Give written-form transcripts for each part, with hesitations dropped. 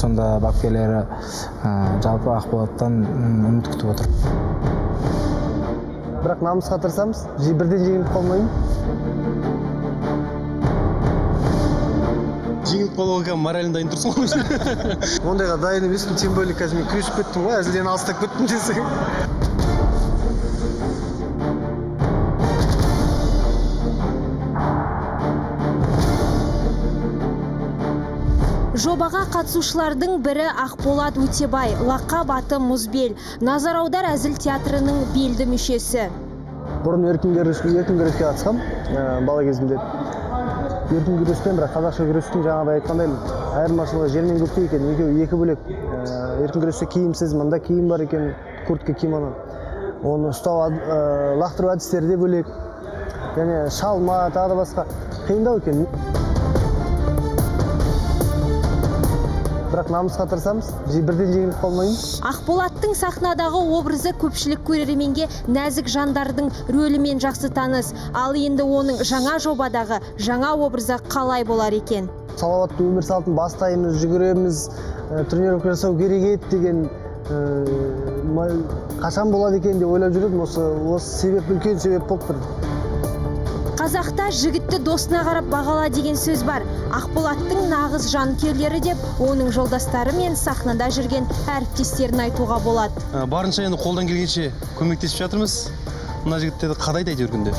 Сонда бапкерлері жалпы Ақболаттан үміт күтіп отыр. Бірақ намысқа тырысамыз, бірден жеңіліп қалмаймын. Жеңіліп қалуға моралін дайын тұрсың ғой. Ондайға дайын емеспін, тем более қазір мен күресіп кеттім ғой, әзілден алыстап кеттім десең. Жобаға қатысушылардың бірі Ақболат Өтебай, лақап аты Мұзбел, Назар аудар әзіл театрының белді мүшесі. Бұрын еркін күреске қатысқам, бала кезімде. Еркін күреспен, бірақ қазақша күрестің жаңағыдай айтқандай айырмашылығы жер мен көктей екен, екеуі екі бөлек. Еркін күресте киімсіз, мында киім бар екен, куртка, кимоно. Оны ұстау, лақтыру әдістері де бөлек. Және шалма, тағы да басқа қиындау екен. Бірақ намысқа тырысамыз, бірден жеңіліп қалмаймын. Ақболаттың сахнадағы образы көпшілік көрерменге нәзік жандардың рөлімен жақсы таныс. Ал енді оның жаңа жобадағы жаңа образы қалай болар екен? Салауатты өмір салтын бастаймыз, жүгіреміз, тренировка жасау керек еді деген қашан болады екен деп ойлап жүрдім. Осы себеп үлкен себеп болып тұр. Қазақта жігітті досына қарап бағала деген сөз бар. Ақболаттың нағыз жанкүйерлері деп оның жолдастары мен сахнада жүрген әріптестерін айтуға болады. Барынша енді қолдан келгенше көмектесіп жатырмыз. Мына жігіттерді қадайды әйтеуір күнде.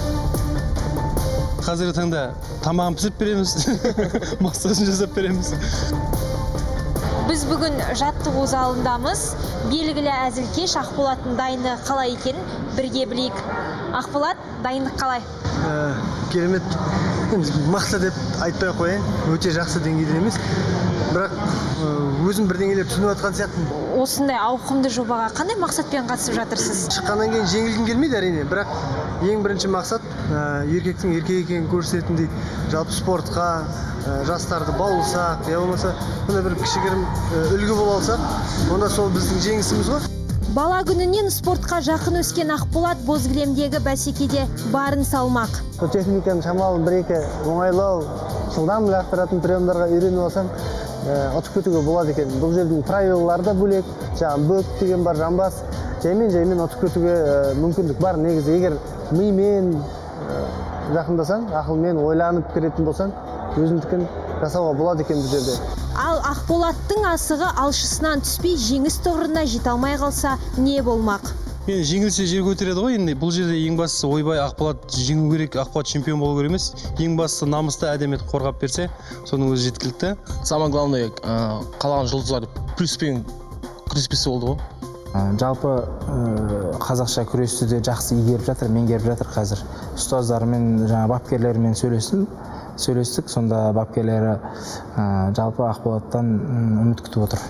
Қазіргі таңда тамағын пісіріп береміз, массажын жасап береміз. Біз бүгін жаттығу залындамыз. Белгілі әзілкеш Ақболаттың дайындығы қалай екенін бірге білейік. Ақболат, дайындық қалай? Керемет. Мықты деп айтпай ақ қояйын, өте жақсы деңгейде емес. Бірақ өзім бірдеңелер түсініп жатқан сияқтымын. Осындай ауқымды жобаға қандай мақсатпен қатысып жатырсыз? Шыққаннан кейін жеңілгім келмейді әрине, бірақ ең бірінші мақсат еркектің еркек екенін көрсететіндей, жалпы спортқа жастарды баулысақ, я болмаса сондай бір кішігірім үлгі бола алсақ, онда сол біздің жеңісіміз ғой. Бала күнінен спортқа жақын өскен Ақболат бозгілемдегі бәсекеде барын салмақ. Сол техниканы шамалы бір-екі оңайлау, жылдам лақтыратын приемдарға үйреніп алсаң, ұтып кетуге болады екен. Бұл жердің правилалары да бөлек, жаңағы бөк деген бар, жамбас. Жаймен-жаймен ұтып кетуге мүмкіндік бар. Негізі егер мимен жақындасаң, ақылмен ойланып кіретін болсаң, өзіңдікін жасауға болады екен бұл жерде. Ал Ақболаттың асығы алшысынан түспей жеңіс тұғырына жете алмай қалса не болмақ? Мен жеңілсе жер көтереді ғой енді. Бұл жерде ең бастысы ойбай Ақболат жеңу керек, Ақболат чемпион болу керек емес. Ең бастысы намысты әдемі етіп қорғап берсе, соның өзі жеткілікті. Самое главное, қалаған жұлдыздар плюспен күреспесе болды ғой. Жалпы қазақша күресті де жақсы игеріп жатыр, меңгеріп жатыр қазір. Ұстаздарымен, жаңа бапкерлерімен сөйлестік, сонда бапкерлері жалпы Ақболаттан үміт күтіп отыр.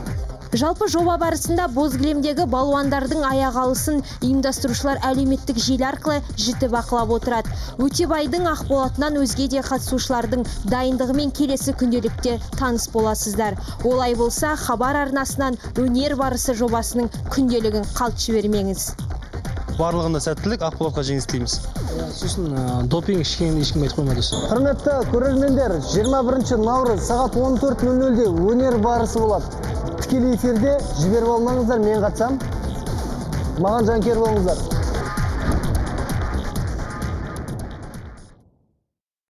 Жалпы жоба барысында бозгілемдегі балуандардың аяқ алысын ұйымдастырушылар әлеуметтік желі арқылы жіті бақылап отырады. Өтебайдың Ақболатынан өзге де қатысушылардың дайындығымен келесі күнделікте таныс боласыздар. Олай болса, Хабар арнасынан Өнер барысы жобасының күнделігін қалт жібермеңіз. Барлығында сәттілік, Ақболатқа жеңіс тілейміз. Сосын допинг ішкенін ешкім айтып қоймады. Құрметті көрермендер, 21 наурыз сағат 14:00-де Өнер барысы болады. Тікелей эфирде жіберіп алмаңыздар, мен қатысам. Маған жанкүйер болыңыздар.